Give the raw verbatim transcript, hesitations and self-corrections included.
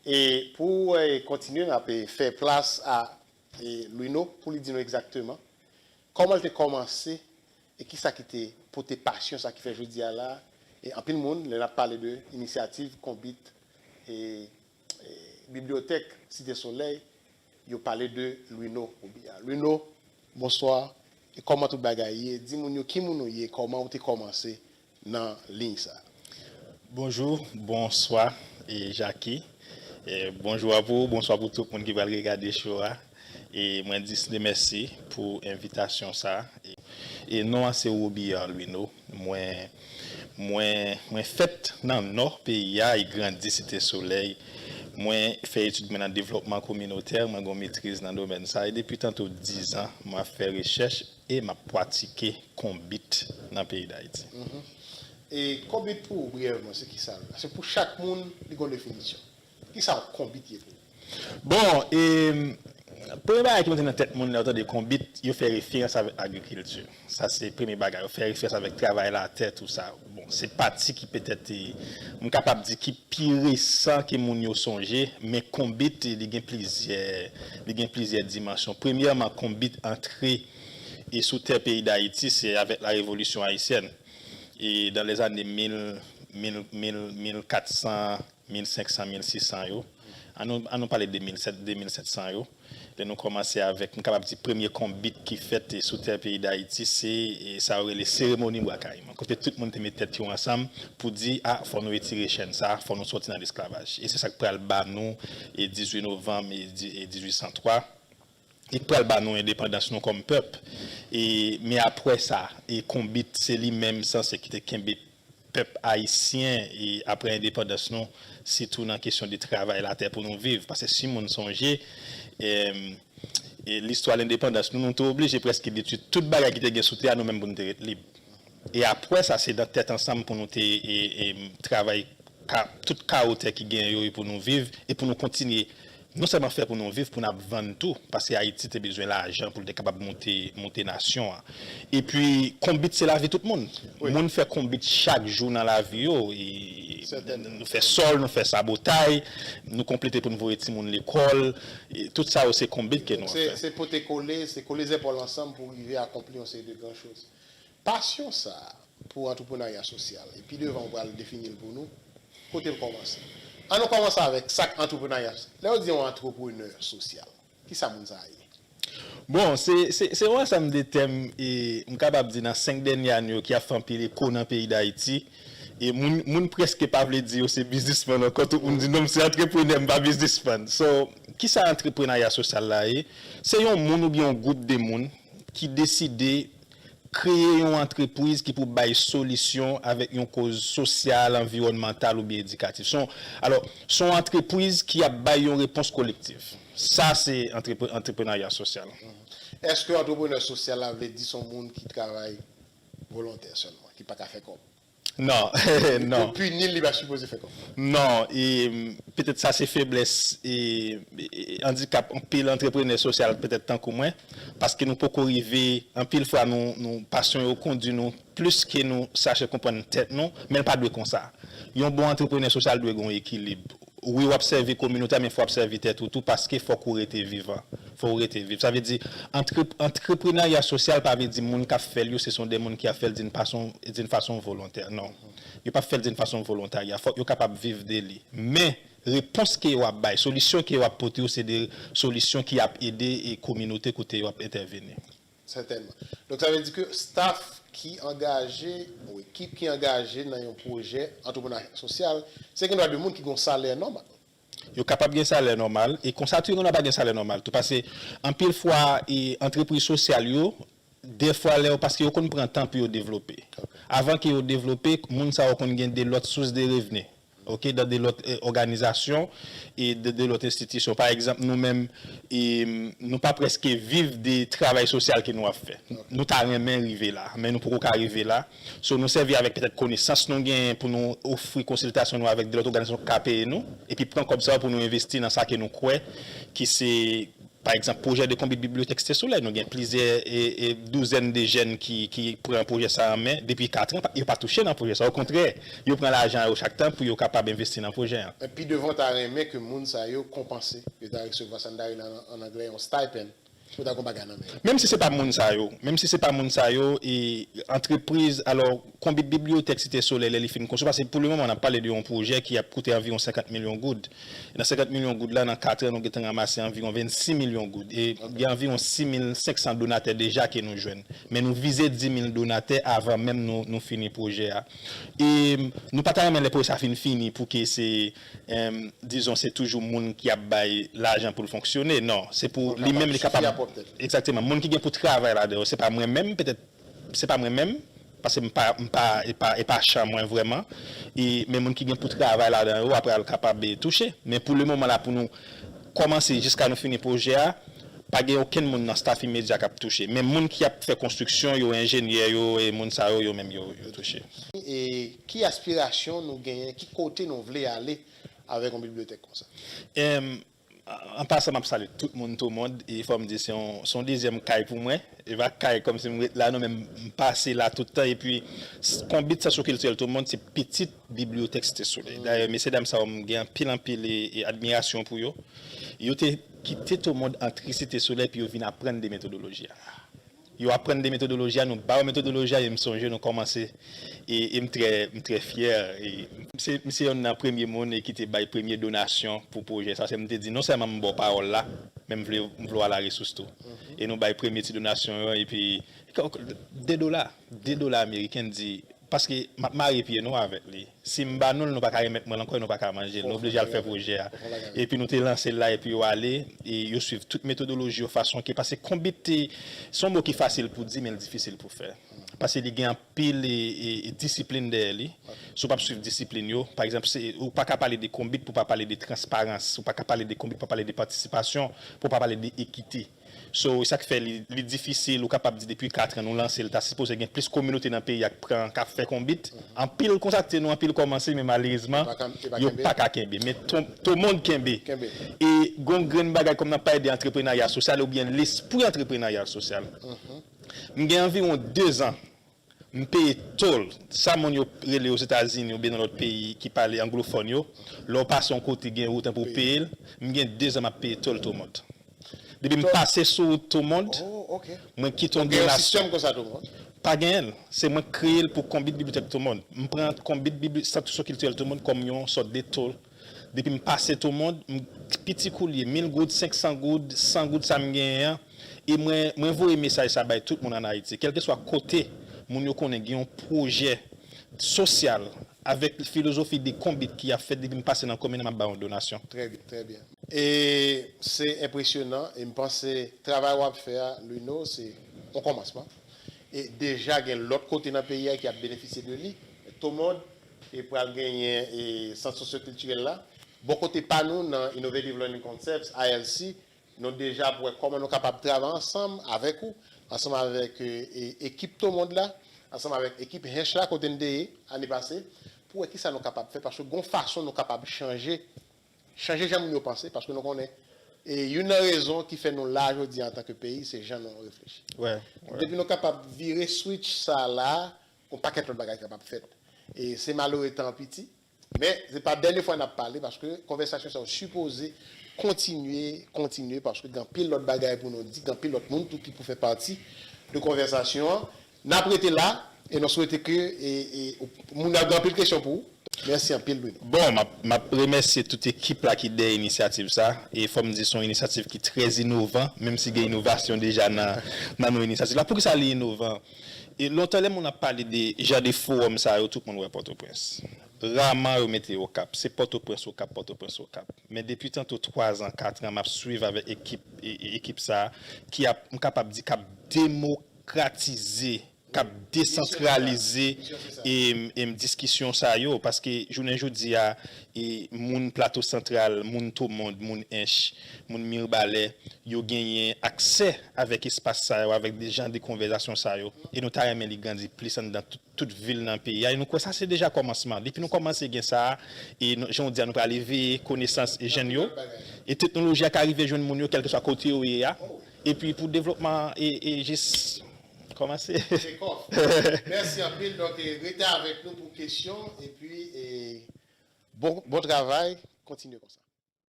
E pou, e, kontinye, n ap, e, fè plas a, e, Louino pou li di nou egzakteman kòman l te kòmanse e kisa ki te pote pasyon sa ki fè jodi a la. E anpil moun, lè n ap pale de inisyativ, konbit, e, e bibliyotèk Site Solèy, yo pale de Louino Robillard. Louino, bonswa. E kòman tout bagay ye? Di moun yo ki moun ou ye, kòman ou te kòmanse nan liy sa. Bonjou, bonswa, e Jacky. E bonjou a pou ou, bonswa pou tout moun ki pral regade show a. E mwen di Sne mèsi pou envitasyon sa. E, e non an se Robillard Louino. Mwen, mwen, mwen fèt nan nò peyi a e grandi Site Solèy. Mwen fè etid mwen nan devlòpman kominotè, mwen gon metriz nan domèn sa. E depi tantou diz an, mwen ap fè rechèch e m ap pratike konbit nan peyi Dayiti. E konbit pou ou, briyèvman, se ki sa l? Paske pou chak moun, li gon definisyon. Ki sa konbit ye pou ou? Bon, e, premye bagay ki monte nan tèt moun lè yo tande konbit, yo fè referans avèk agrikilti. Sa se premye bagay, yo fè referans avèk travay latè, tou sa. Bon, se pati ki petèt, e, m kapab di ki pi resan ke moun yo sonje, men konbit, li gen plizyè, li gen plizyè dimansyon. Premyèman, konbit antre e sou tè peyi Dayiti, se avèk la Revolisyon Ayisyèn. E dan lèzane mil, mil, mil, mil kat san, mil senk san, mil sis san yo. An nou, an nou pale de mil sèt, de mil sèt san yo. Lè nou kòmanse avèk, m kapab di premye konbit ki fèt, e, sou tè peyi Dayiti, se, e, sa yo rele seremoni Bwa Kayiman. Kote tout moun te met tèt yo ansanm pou di, a, fò nou retire chèn sa, fò nou sòti nan lesklavaj. E se sa k pral ba nou, e, dizuit novanm, e, di- e, dizuit san twa. Li pral ba nou endepandans nou kòm pèp. E, men apre sa, e konbit se li menm sanse ki te kenbe pèp ayisyen e apre endepandans nou, sitou nan kesyon de travay latè pou nou viv. Paske si moun sonje, e, e listwa lendepandans nou, nou te oblije prèske detwi tout bagay ki te gen sou tè a nou menm pou nou te ret lib. E apre sa, se nan tèt ansanm pou nou te e, e, travay ka, tout kawo tè ki gen yo e pou nou viv e pou nou kontinye non sèlman fè pou nou viv, pou n ap vann tou, paske Ayiti te bezwen lajan pou l te kapab moute, moute nasyon an. Epi, konbit se lavi tout moun. Moun fè konbit chak jou nan lavi yo. E, nou fè sòl, nou fè sabotay, nou konplete pou n voye timoun lekòl. E tout sa yo se konbit ke nou ap fè. Se pote kole, se kole zèpòl ansanm pou rive akonpli yon seri de gran choz. Pasyon sa a pou antreprenarya sosyal, e pi devan ou pral defini l pou nou, kote l kòmanse. An nou kòmanse avèk sa k antreprenarya sosyal. Lè yo di yon antreprenè sosyal, ki sa moun sa a ye? Bon, se, se, se yon ansanm de tèm, e m kapab di nan senk dènye ane yo ki ap fè anpil eko nan peyi Dayiti. E moun, moun prèske pa vle di yo se biznismann ankò, tout moun di non, m se antreprenè, m pa biznismann. So, ki sa antreprenarya sosyal la ye? Se yon moun oubyen yon gwoup de moun ki deside kreye yon antrepriz ki pou bay solisyon avèk yon koz sosyal, anviwònmantal oubyen edikatif. Se yon, alò, se yon antrepriz ki ap bay yon repons kolektif. Sa se antrepre- antreprenarya sosyal. Èske antreprenè sosyal la vle di se yon moun ki travay volontè sèlman, ki pa ka fè kòb? Non, non. Pou pini l, li pa sipoze fè kòb. Non, e petèt sa se feblès e, e andikap anpil antreprenè sosyal petèt tankou mwen, paske nou poko rive, anpil fwa nou, nou pasyon yo kondi nou plis ke nou chache konprann tèt nou, men l pa dwe konsa. Yon bon antreprenè sosyal dwe gen yon ekilib. Wi, w ap sèvi kominote a, men fò w ap sèvi tèt ou tou, paske fòk ou rete vivan. Fò w rete viv. Sa vle di, antre- antreprenarya sosyal pa vle di moun k ap fè l yo, se son de moun ki ap fè l d'une façon, d'une façon volontaire. Non. Yo p ap fè l d'une façon volontarya. Fòk yo kapab viv de li. Men, repons ke yo ap bay, solisyon ke yo ap pote yo, se de solisyon ki ap ede e kominote kote yo ap entèveni. Sètènman. Donk, sa vle di ke staff ki angaje, ou ekip ki angaje nan yon pwojè antreprenarya sosyal, se gendwa de moun ki gen yon salè nòmal. Yo kapab gen salè nòmal, e konsa tou, yo gendwa pa gen salè nòmal tou. Paske, anpil fwa, e antrepriz sosyal yo, dèfwa lè yo, paske yo konn pran tan pou yo devlope. Avan ke yo devlope, moun sa yo konn gen de lòt sous de revni. Ok, dan de lòt, e, òganizasyon e de, de lòt enstitisyon. Pa egzanp, nou menm, e, nou pa prèske viv de travay sosyal ke nou ap fè. Nou ta renmen rive la, men nou poko ka rive la. So, nou sèvi avèk petèt konesans nou genyen pou nou ofri konsiltasyon nou avèk de lòt òganizasyon k ka peye nou, epi pran kòb sa yo pou nou envesti nan sa ke nou kwè ki se Pa egzanp, pwojè de konbit bibliyotèk Site Solèy, nou gen plizyè e, e douzèn de jèn ki, ki pran pwojè sa a an men depi kat an, pa- yo pa touche nan pwojè sa a. Okontrè, yo pran lajan yo chak tan pou yo kapab envesti nan pwojè an. Pi devan, w ta renmen ke moun sa yo konpanse, yo ta resevwa sa n ta rele an, an anglè yon stipend, pou ta gon bagay nan men yo. Menm si se pa moun sa yo, menm si se pa moun sa yo, e antrepriz, alò, konbit bibliyotèk Site Solèy, lè li fin konstwi, paske pou le moman, n ap pale de yon pwojè ki ap koute anviwon senkant milyon goud. E nan senkant milyon goud la, nan kat an, nou gentan ranmase anviwon vennsis milyon goud. E gen anviwon sis mil senk san donatè deja ke nou jwenn. Men nou vize dis mil donatè avan menm nou, nou fini pwojè a. E nou pa ta renmen lè pwojè sa fin fini pou ke se, em, dizon, se toujou moun ki ap bay lajan pou l fonksyone. Non, se pou li menm li kapab. Egzakteman. Moun ki gen pou travay ladan yo, se pa mwen menm, petèt se pa mwen menm, paske m pa, m pa, e pa, e pa chan mwen vrèman. E, men moun ki gen pou travay ladan yo, apre al kapab e touche. Men pou le moman la, pou nou kòmanse jiska nou fini pwojè a, pa gen okenn moun nan staff imedya k ap touche. Men moun ki ap fè konstriksyon yo, enjenyè yo, e moun sa yo, yo menm yo, yo touche. E ki aspirasyon nou genyen, ki kote nou vle ale avèk yon bibliyotèk konsa? Em, an pasan, m ap salye tout moun Tomond, e fò m di se yon, se yon dezyèm kay pou mwen. E pa kay kòmsi m ret la, non, men m pase la tout tan. Epi, s- Konbit Sasyo Kiltirèl Tomond, se pitit bibliyotèk Site Solèy. Dayè, mesye dam sa yo, m gen anpil, anpil e, e admirasyon pou yo. Yo te kite Tomond antre Site Solèy, epi yo vin aprann de metodoloji a. Yo aprann de metodoloji a, nou ba yo metodoloji a, e m sonje nou kòmanse, e, e m trè, m trè fyè. E m se, m se yonn nan premye moun e ki te bay premye donasyon pou pwojè sa. Se m te di, non sèlman m ba w pawòl la, men m vle, m vle w a la resous tou. E nou bay premye ti donasyon yo, epi, de dola, de dola ameriken, di, paske m ap mare pye nou avèk li. Si m ba nou l, nou pa ka remèt mwen l ankò, e nou pa ka manje l. Nou oblije al fè pwojè a. Epi nou te lanse l la, epi yo ale, e yo swiv tout metodoloji yo, fason ke, paske konbit, se yon mo ki fasil pou di, men l difisil pou fè. Paske li gen anpil e, e, e disiplin dèyè li. Si w p ap swiv disiplin yo, pa egzanp, se, ou pa ka pale de konbit pou pa pale de transparans, ou pa ka pale de konbit pou pa pale de patisipasyon, pou pa pale de ekite. So, e sa k fè li, li difisil, ou kapab di depi kat an nou lanse l, ta sipoze gen plis kominote nan peyi a k pran, k ap fè konbit. Anpil kontakte nou, anpil kòmanse, men malerezman, yo pa ka kenbe. Men Tomond kenbe. E gon grenn bagay kòm n ap pale de antreprenarya sosyal oubyen lespri antreprenarya sosyal. M gen anviwon dezan, m peye tol. Sa moun yo rele Ozetazini oubyen nan lòt peyi ki pale anglofòn yo, lè w pase yon kote gen wout an pou w peye l, m gen dezan m ap peye tol Tomond. Depi m pase sou wout Tomond, mwen kite yon donasyon. Sistèm konsa Tomond. Pa genyen l. Se mwen k kreye l pou konbit bibliyotèk Tomond. M pran konbit bibli, sant sosyokiltirèl Tomond kòm yon sòt de tol. Depi m pase Tomond, m, piti koulye, mil goud, senk san goud, san goud sa m genyen an, e mwen, mwen voye mesaj sa bay tout moun ann Ayiti. Kèlkeswa kote moun yo konnen gen yon pwojè sosyal avèk filozofi de konbit ki ap fèt, depi m pase nan komin an, m ap ba yon donasyon. Trè byen, trè byen. E se enpresyonan, e m panse travay w ap fè a, Luno, se yon kòmansman. E deja gen lòt kote nan peyi a ki ap benefisye de li. Tomond e pral genyen e sant sosyokiltirèl la. Bò kote pa nou, nan Innovative Learning Concepts, I L C, nou deja pou wè kòman nou kapab travay ansanm avèk ou, ansanm avèk e, e, ekip Tomond la, ansanm avèk ekip Hench la, kote n te ye ane pase, pou wè kisa nou kapab fè, paske gon fason nou kapab chanje, chanje jan moun yo panse, paske nou konnen, e youn nan rezon ki fè nou la jodi a antanke peyi, se jan nou reflechi. Depi nou kapab vire switch sa la, gon pakèt lòt bagay kapab fèt. E se malere tan an piti, men se pa dènye fwa n ap pale, paske konvèsasyon sa yo sipoze kontinye, kontinye, paske gen anpil lòt bagay pou nou di, gen anpil lòt moun tou ki pou fè pati de konvèsasyon an. N ap rete la, e nou swete ke e, e, moun yo gen anpil kesyon pou ou. Mèsi anpil, Bruno. Bon, m ap, m ap remèsye tout ekip la ki dèyè inisyativ sa. E fò m di se yon inisyativ ki trè inovan, menm si gen inovasyon deja nan, nan non inisyativ la. Poukisa li inovan? E lontan lè moun ap pale de jan de fowòm sa yo, tout moun wè Pòtoprens. Raman yo mete Okap. Se Pòtoprens Okap, Pòtoprens Okap. Men depi tanto twa zan, kat an, m ap swiv avèk ekip, e, e, ekip sa a, ki ap, m kapab di, k ap demokratize, k ap desantralize e, e diskisyon sa yo. Paske jounen jodi a, e moun Plato Santral, moun Tomond, moun Ench, moun Mibalè, yo genyen aksè avèk espas sa yo, avèk de jan de konvèsasyon sa yo. E nou ta renmen li grandi plis anndan tout, tout vil nan peyi a. E nou kwè sa se deja kòmansman. Depi nou kòmanse gen sa a, e nou, jan w di a, nou pral eveye konesans e jèn yo. e teknoloji a ka rive jwenn moun yo, kèlkeswa kote yo ye a. Epi pou devlopman, e, e jis kòmanse. Take off. Mèsi anpil. Donk, e, rete avèk nou pou kesyon. Epi, e, bon, bon travay. Kontinye konsa.